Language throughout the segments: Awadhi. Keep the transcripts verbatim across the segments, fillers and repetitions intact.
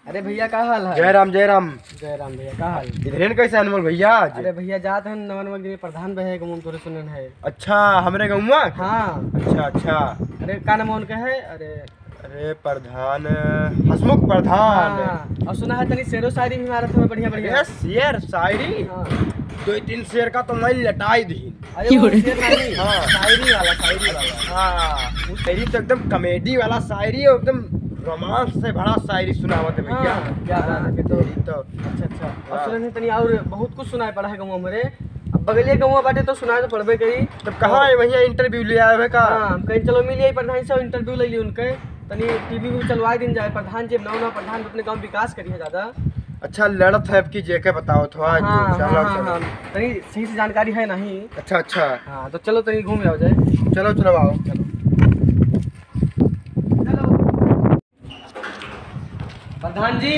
अरे भैया, का हाल है? जय राम, जय राम। जय राम भैया, का हाल? इधरे न कैसे अनमोल भैया आज? अरे भैया, जात हन नवा नवा दिन प्रधान भैया के मुंह तोरे सुनन है। अच्छा, हमरे गौवा? हाँ। अच्छा, अच्छा। अरे का नाम उनका है? अरे अरे प्रधान, हसमुख प्रधान। हाँ, और सुना है तनी शेरो शायरी भी मारत हमें बढ़िया बढ़िया। अरे शेर शायरी? हाँ। दो तीन शेर का तो मैं लटाई दी। अरे वो शेर नहीं, हाँ। शायरी वाला, शायरी वाला। हाँ, वो शायरी तो एकदम comedy वाला शायरी है, एकदम romance से भरा शायरी सुनावत है भैया। हाँ, क्या बात है, फिर तो। यही तो। अच्छा, अच्छा। और हाँ। सुना है तनी और बहुत कुछ सुनाए पड़ा है गाँव हमरे। अब बगलिए गाँव बाटे तो सुनाए तो पड़बे करी। तब कहाँ है भैया, interview ले आए हुए का? हाँ, हम कहीं चलो मिलिए प्रधान से, interview ले ली उनके। तनी टीवी भी चलवाए दिन जाए, प्रधान जी, नौ नौ प्रधान अपने गाँव विकास करी है ज्यादा। अच्छा, लड़त है अब की जेके बताओ थोड़ा, हाँ, चलो, हाँ, हाँ, चलो। हाँ। तनी सही से जानकारी है नहीं। अच्छा, अच्छा। हाँ, तो चलो तनी घूम आओ जाए। चलो, चलो आओ। चलो। चलो। प्रधान जी,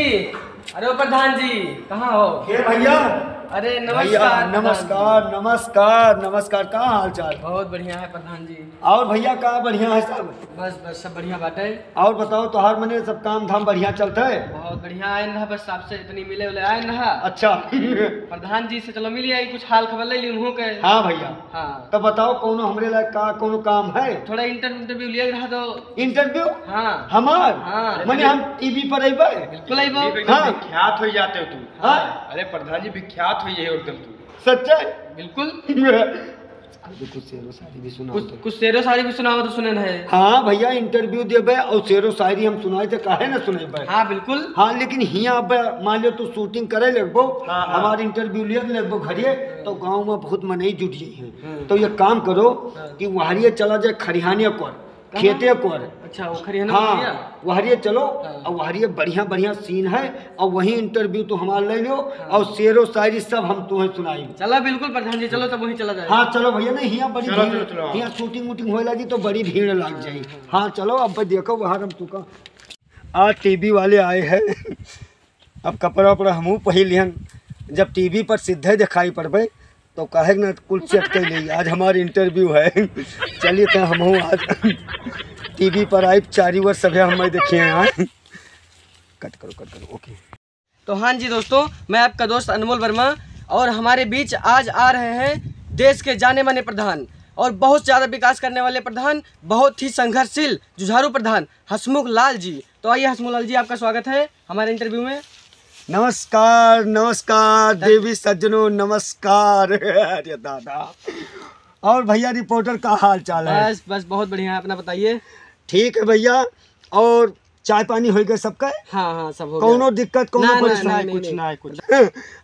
अरे ओ प्रधान जी, कहाँ हो? के भैया? अरे भैया, नमस्कार, प्रधान जी। नमस्कार, नमस्कार, नमस्कार, का हाल चाल? बहुत बढ़िया है प्रधान जी। और भैया का बढ़िया है सब? बस, बस, सब बढ़िया बाटे। और बताओ, तोहार मने सब काम धाम बढ़िया चलता है? बहुत बढ़िया आयन रहा, बस आपसे इतनी मिले उले आयन रहा। अच्छा। प्रधान जी से चलो मिली आई, कुछ हाल खबर ले ली उन्हों के। हाँ भैया। हाँ। तो बताओ, कौनो हमरे लायक का कौनो काम है? थोड़ा interview, interview लिया रहा तो। Interview? हाँ। हमार? हाँ। मने हम टीवी पर अइबे? बिल्कुल अइबो। हाँ। विख्यात हो जाते हो तू। हाँ। अरे प्रधान जी विख्यात हो ये एकदम तू। सच्चे? बिल्कुल। अरे कुछ शेरो शायरी भी सुनाओ कुछ, तो। कुछ शेरो शायरी भी सुनाओ तो सुने न है। हाँ भैया, interview देबे और शेरो शायरी हम सुनाए तो काहे ना सुनेबे? हाँ, बिल्कुल। हाँ, लेकिन हियाँ अब मान लो तू shooting करे लगबो, हाँ, हाँ। हमार interview लिए लगबो घरिए, तो गाँव में बहुत मनई जुट जाई है। हम्म। तो ये काम करो हाँ। कि वहरिए चला जाए खरिहाने पर, कहाँ? खेते पर। अच्छा, वो खरिहाने हाँ, पर भैया? वहरिए चलो हाँ। और वहरिए बढ़िया बढ़िया scene है और वहीं interview तू हमार ले लो हाँ। और शेरो शायरी सब हम तुम्हें सुनाई। चला बिल्कुल प्रधान जी, चलो तब वहीं चला जाए। हाँ, चलो भैया, नहीं, हियाँ बड़ी चलो, भीड़, चलो, चलो। हियाँ shooting वूटिंग होए लगी तो बड़ी भीड़ लग जाई। हाँ, हाँ। हाँ, चलो, अब देखो बाहर हम तुका। आज टीवी वाले आए हैं, अब कपड़ा वपड़ा हमहू पहिर लिहन। जब टीवी पर सीधे दिखाई पड़बे, तो काहे न कुल set कर ली। आज हमार interview है। चलिए, तो हमहू आज टीवी पर आइब, चारी ओर सभे हमें देखिए यहाँ। Cut करो, cut करो, OK। तो हाँ जी दोस्तों, मैं आपका दोस्त अनमोल वर्मा और हमारे बीच आज आ रहे हैं देश के जाने माने प्रधान और बहुत ज़्यादा विकास करने वाले प्रधान, बहुत ही संघर्षशील जुझारू प्रधान हसमुख लाल जी। तो आइए हसमुख लाल जी, आपका स्वागत है हमारे interview में। नमस्कार, नमस्कार, धन- देवी सज्जनों, नमस्कार। अरे दादा। और भैया reporter का हाल चाल है? बस, बस, बहुत बढ़िया है, अपना बताइए। ठीक है भैया, और चाय पानी होइ गए सबका? हाँ, हाँ, सब हो गया। कौनो दिक्कत, कौनो ना, ना, परेशानी? नहीं, कुछ नहीं। ना है, कुछ।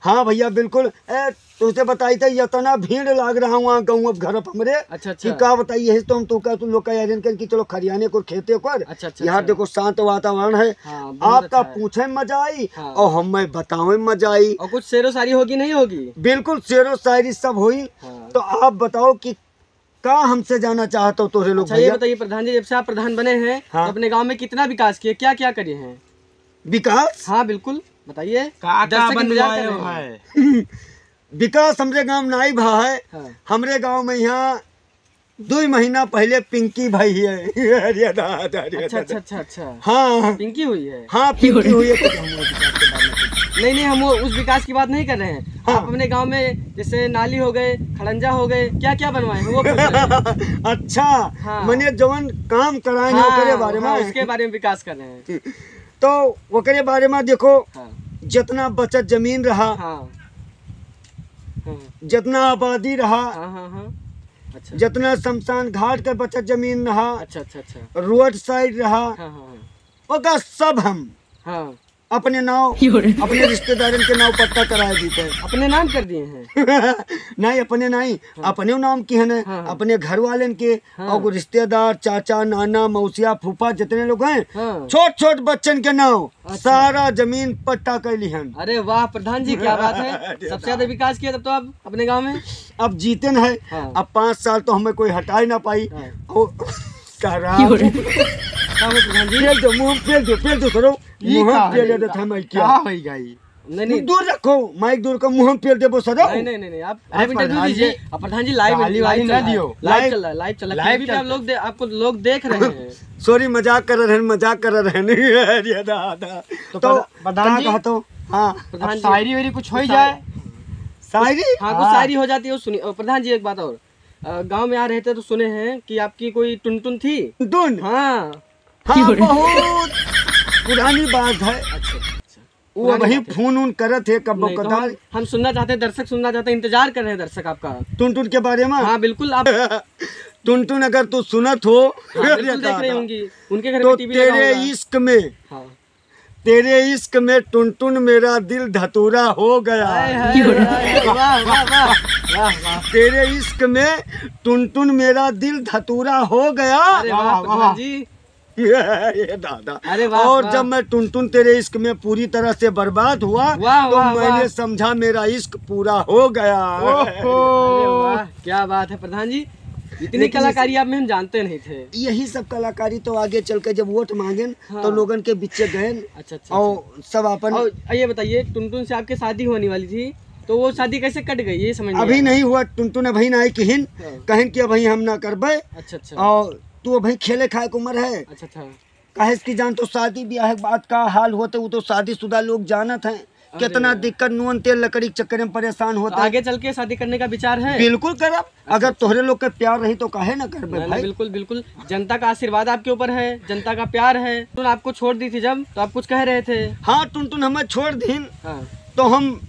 हाँ भैया, बिल्कुल। ए, तुझे बताई था, इतना भीड़ लाग रहा हुआ गाँव अब घर पर हमरे अच्छा, कि अच्छा। का बताई, यही तो हम तो का, तुम लोग का आयोजन कर कि चलो खरियाने को, खेते को। अच्छा, अच्छा, यहाँ अच्छा। देखो, शांत वातावरण है। हाँ, बहुत आपका अच्छा है। पूछे मजा आई हाँ। और हमें बतावे मजा आई। और कुछ शेरो शायरी होगी, नहीं होगी? बिल्कुल, शेरो शायरी सब होई। हाँ। तो आप बताओ कि का हमसे जाना चाहत हो तोहरे लोग अच्छा, ये भैया? बताइए प्रधान जी, जब से आप प्रधान बने हैं, हाँ। तो अपने गांव में कितना विकास किए, क्या क्या करे हैं? विकास? हाँ, बिल्कुल, बताइए। का, का दर्शक इंतजार कर बनवाए रहे हैं। है? विकास हमरे गांव नाई भा है। हाँ। हमरे गांव में यहाँ दो महीना पहले पिंकी भई है। अरे दादा, अरे अच्छा, दादा। अच्छा, अच्छा, अच्छा। हाँ। पिंकी हुई है? हाँ, पिंकी हुई है, तो हम वो विकास के बारे में कुछ नहीं, नहीं, हम वो उस विकास की बात नहीं कर रहे हैं। हाँ। आप अपने गांव में जैसे नाली हो गए, खड़ंजा हो गए, क्या क्या बनवाए हैं, वो पूछ रहे हैं। अच्छा, हाँ। मने जवन काम कराए हैं, हाँ, ओकरे बारे में? हाँ, उसके बारे में विकास कर रहे हैं। तो ओकरे बारे में देखो, हाँ। जितना बचत जमीन रहा, हाँ। हाँ। जितना आबादी रहा, हाँ, हाँ, हाँ। अच्छा। जितना शमशान घाट के बचत जमीन रहा, अच्छा, अच्छा, अच्छा। Road side रहा, हाँ, हाँ, हाँ। ओका सब हम हाँ। अपने नाव, अपने रिश्तेदारन के नाव पट्टा कराए दीते हैं। अपने नाम कर दिए हैं? नहीं, अपने नहीं, हाँ। अपने नाम की है ना, हाँ, हाँ। अपने घर वालन के, हाँ। और रिश्तेदार, चाचा, नाना, मौसिया, फूफा, जितने लोग हैं, हाँ। छोट छोट बच्चन के नाव, अच्छा। सारा जमीन पट्टा कर लिहन। अरे वाह प्रधान जी, क्या बात है, अरे सबसे ज्यादा वाह। विकास किया तब तो आप अपने गांव में। अब जीते न है, हाँ। अब पाँच साल तो हमें कोई हटाए ना पाई। हाँ। ओ, का राम। का हो प्रधान जी? पेल दो, मुंह पेल दो, पेल दो, सरो। ई मुंह का पेल है? देत है मैं क्या? का होई गई? नहीं, नहीं। दूर रखो, माइक दूर रखो, मुँह में पेल देबो सरो। नहीं, नहीं, नहीं, नहीं, आप, अरे आप इंटरव्यू प्रधान दीजिए। जी, अब प्रधान जी लाइव, गाली वाली लाइव चल ना रहा है, दियो, लाइव लाइव, चल रहा है, लाइव चल रहा है, लाइव टीवी पे आप चलता। लोग दे-, आपको लोग देख रहे हैं। सॉरी, मजाक कर रहे हैं, मजाक कर रहे हैं। अरे दादा। तो तो प्रधा-, प्रधान का जी, कहत हो? हाँ। प्रधान अब जी, शायरी वायरी कुछ हो ही शायरी। जाए। शायरी? हाँ, कुछ हाँ। शायरी हो जाती है, वो सुनिए। और प्रधान जी, एक बात और, अ, गाँव में आ रहे थे तो सुने हैं कि आपकी कोई टुनटुन थी? टुनटुन? हाँ। हाँ, बहुत पुरानी बात है। अच्छा, अच्छा। वो पुरानी अभी बात है। फोन उन करत है कब्बो नहीं, तो कदार। हम, हम सुनना चाहते हैं, दर्शक सुनना चाहते हैं, इंतजार कर रहे हैं दर्शक आपका। टुनटुन के बारे में? हाँ, बिल्कुल, आप टुनटुन अगर तू सुनत हो, हाँ, बिल्कुल देख रही दादा। होंगी, उनके घर तो में टीवी लगा तेरे होगा। इश्क में, हाँ। तेरे इश्क में टुनटुन मेरा दिल धतूरा हो गया। हाय, हाय, हाय, वाह, वाह, वाह, वाह, वाह। तेरे इश्क में टुनटुन मेरा दिल धतूरा हो गया। अरे वाह, वाह, वाह। प्रधान जी। ये दादा। अरे वाह, और वाह। जब मैं टुनटुन तेरे इश्क में पूरी तरह से बर्बाद हुआ, वाह, तो वाह, मैंने वाह। समझा मेरा इश्क पूरा हो गया। ओहो। अरे वाह, क्या बात है प्रधान जी, इतनी लेकिन कलाकारी इस आप में हम जानते नहीं थे। यही सब कलाकारी तो आगे चल के जब वोट मांगेन, हाँ। तो लोगन के बीचे गएन अच्छा, अच्छा, और अच्छा। सब अपन और ये बताइए, टुनटुन से आपकी शादी होने वाली थी, तो वो शादी कैसे कट गई, ये समझ नहीं अभी आया। नहीं हुआ, टुनटुन अभी ना आई किहिन, हाँ। कहिन कि अभी हम ना करबे। अच्छा, अच्छा। और तू अभी खेले खाए के उम्र है। अच्छा, अच्छा। काहे से कि जान तो शादी ब्याह के बाद का हाल होत है, वो तो शादीशुदा लोग जानत हैं, अरे कितना यार। दिक्कत, नून तेल लकड़ी के चक्कर में परेशान तो होत है। आगे चल के शादी करने का विचार है? बिल्कुल करब, अच्छा, अगर अच्छा। तोहरे लोग के प्यार रही तो काहे ना करबे नहीं, नहीं, भाई? बिल्कुल, बिल्कुल। जनता का आशीर्वाद आपके ऊपर है, जनता का प्यार है। टुनटुन आपको छोड़ दी थी जब, तो आप कुछ कह रहे थे। हाँ, टुनटुन हमें छोड़ दीन, हाँ। तो हम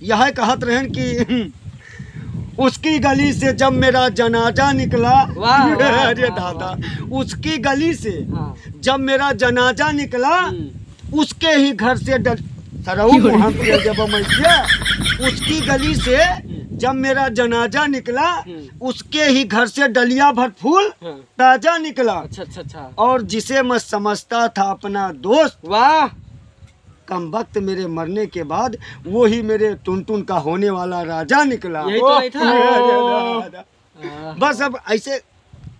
यह कहत रहन कि उसकी गली से जब मेरा जनाजा निकला, वाह, वाह, अरे वाह, दादा, वाह। उसकी गली से हाँ। जब मेरा जनाजा निकला, हम्म। उसके ही घर से डल-, सरऊ मुहम के जब मैं किया, उसकी गली से हम्म। जब मेरा जनाजा निकला, हम्म। उसके ही घर से डलिया भर फूल हाँ। ताजा निकला। अच्छा, अच्छा, अच्छा। और जिसे मैं समझता था अपना दोस्त, वाह। कमबख्त मेरे मरने के बाद वो ही मेरे टुनटुन का होने वाला राजा निकला। यही तो नहीं था। अरे, अरे, अरे, अरे। आहा। बस अब ऐसे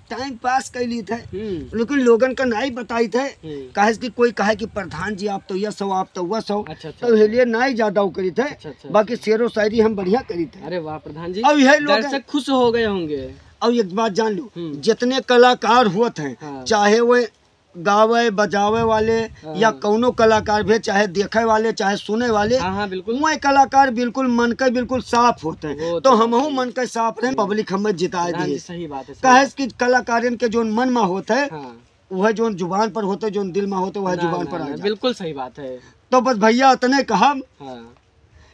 टाइम पास कर ली थे, हम्म। लेकिन लोगन का नाई बताई थे, हम्म। काहे कि कोई कहे कि प्रधान जी आप तो यस हो, आप तो वस हो, अच्छा, अच्छा, तो अच्छा। ये लिए नाई ज्यादा वो करी थे, अच्छा, अच्छा, बाकी अच्छा। शेरो शायरी हम बढ़िया करी थे। अरे वाह प्रधान जी, अब यही लोग दर्शक खुश हो गए होंगे। अब एक बात जान लो, हम्म। जितने कलाकार हुए थे, हाँ। चाहे वो गावे बजावे वाले हाँ। या कौनो कलाकार भी, चाहे देखे वाले, चाहे सुने वाले, हाँ, हाँ, बिल्कुल। वह कलाकार बिल्कुल मन के बिल्कुल साफ होते हैं। वो तो तो हमहू बात है। मन के साफ रहे, हम्म। पब्लिक हमें जिताए प्रधान दिए। जी, सही बात है, सही काहे बात। कि कलाकारन के जोन मन में होते हैं, हाँ। वह जोन जुबान पर होते, जोन दिल में होते, वह ना, जुबान ना, पर आ ना, जाते। बिल्कुल सही बात है। तो बस भैया इतने कहब हाँ।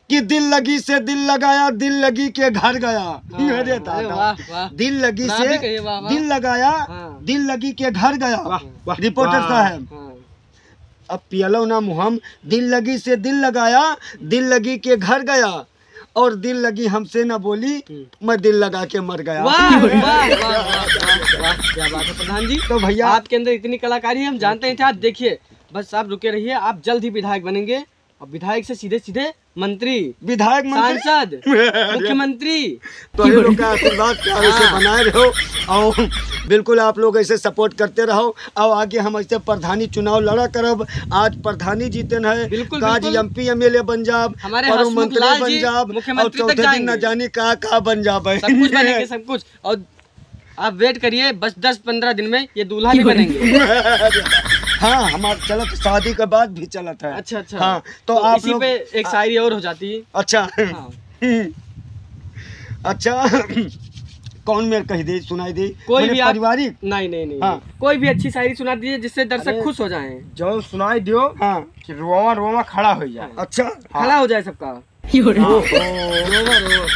कि दिल लगी से दिल लगाया, दिल लगी के घर गया। हाँ, अरे अरे दादा, वाह, वाह। दिल लगी राम से भी कहिए वाह, वाह। दिल लगाया, हाँ। दिल लगी के घर गया। वाह, वाह। रिपोर्टर वाह। साहब, हाँ। अब पियलो ना मुहम, दिल लगी से दिल लगाया, दिल लगी के घर गया, और दिल लगी हमसे ना बोली, हम्म। मैं दिल लगा के मर गया। वाह, वाह, वाह, वाह, वाह, वाह, क्या बात है प्रधान जी। तो भैया आपके अंदर इतनी कलाकारी है, हम जानते नहीं थे। आप देखिए, बस आप रुके रहिए, आप जल्द ही विधायक बनेंगे। अब विधायक से सीधे सीधे मंत्री, विधायक मंत्री? सांसद, मुख्यमंत्री। तो ये लोग का आशीर्वाद प्यार ऐसे हाँ। बनाए रहो और बिल्कुल आप लोग ऐसे सपोर्ट करते रहो और आगे हम ऐसे प्रधानी चुनाव लड़ा करब। आज प्रधानी जीतन है, बिल्कुल, काज बिल्कुल। एमपी एमएलए बन जाब, हमारे परम हसमुख मंत्री लाल बन जी जाब, मुख्यमंत्री और तक चौथे दिन न जाएंगे। जानी का का बन जाब। सब कुछ बनेंगे, सब कुछ। और आप वेट करिए, बस दस पन्द्रह दिन में ये दूल्हा भी बनेंगे। हाँ, हमार चलत शादी के बाद भी चलत है। अच्छा, अच्छा। हाँ, तो तो आप इसी लोग पे एक शायरी और हो जाती। अच्छा। हाँ। हम्म। अच्छा। कौन मेर कही दे, सुनाई दे? कोई मने भी आप पारिवारिक? नहीं, नहीं, नहीं, हाँ। नहीं। कोई भी अच्छी शायरी सुना दीजिए जिससे दर्शक अरे, खुश हो जाएं। जो सुनाई दियो हाँ। कि रोवा रोवा खड़ा हो जाए। अच्छा। हाँ। खड़ा हो जाए सबका। ओहो। रोवा रोवा।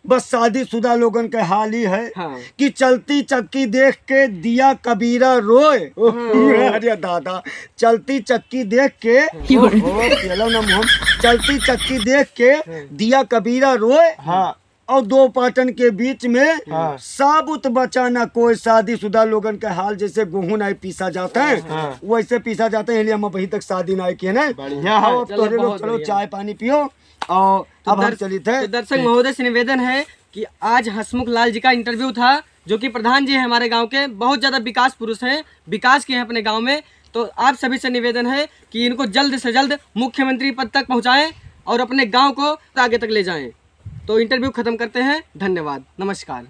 बस शादीशुदा लोगन के हाल ही है हाँ। कि चलती चक्की देख के दिया कबीरा रोए। हाँ। अरे दादा, चलती चक्की देख के, हाँ। ओहो, पियलो ना मुहम, चलती चक्की देख के हाँ। दिया कबीरा रोए। हाँ। और दो पाटन के बीच में हाँ। साबुत बचा ना कोई। शादीशुदा लोगन के हाल जैसे गेहूं नाई पीसा जाता है, हाँ। वैसे पीसा जाता है, इसलिए हम अभी तक शादी नाई किए ना। बढ़िया है। और अब चलो, तोहरे लोग बहुत चलो बढ़िया। चाय पानी पियो। और तो अब हम दर्श-, चलित है। तो दर्शक महोदय से निवेदन है कि आज हसमुख लाल जी का इंटरव्यू था, जो कि प्रधान जी हैं हमारे गांव के, बहुत ज्यादा विकास पुरुष हैं, विकास किए हैं अपने गांव में। तो आप सभी से निवेदन है कि इनको जल्द से जल्द मुख्यमंत्री पद तक पहुँचाएँ और अपने गाँव को आगे तक ले जाएँ। तो इंटरव्यू खत्म करते हैं। धन्यवाद। नमस्कार।